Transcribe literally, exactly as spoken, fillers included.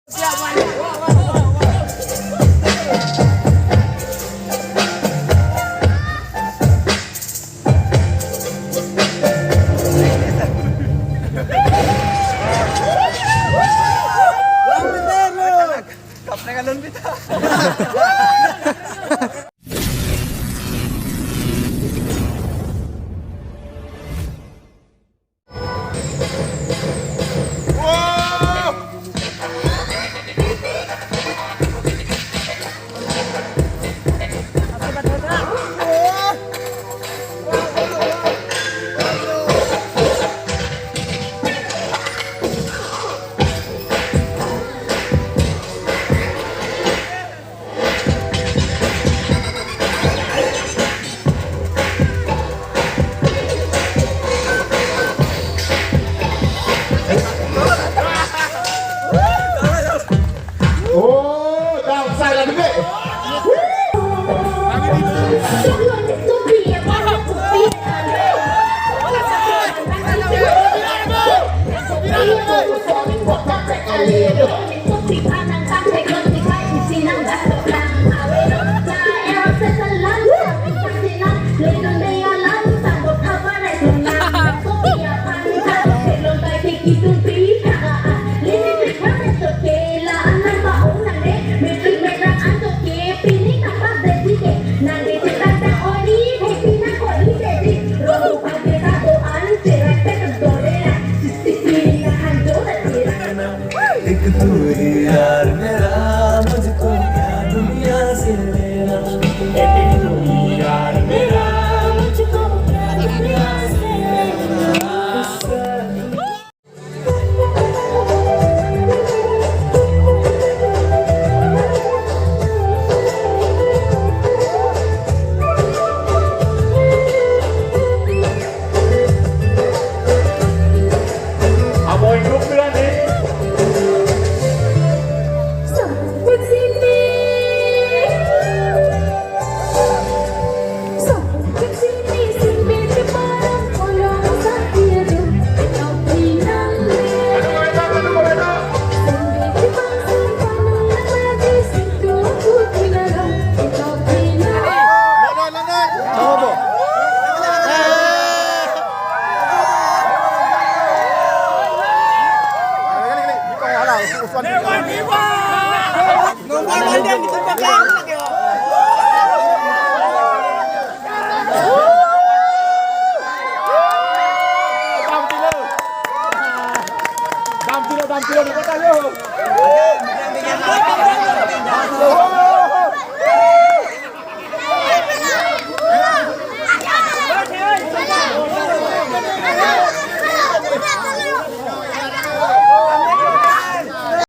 Oh, dam sai lagi deh. एक तू ही यार मेरा, मुझको क्या दुनिया से लेना। एक तू ही यार मेरा, मुझको क्या दुनिया से लेना। Dam tilo, dam tilo, dam tilo, dam tilo.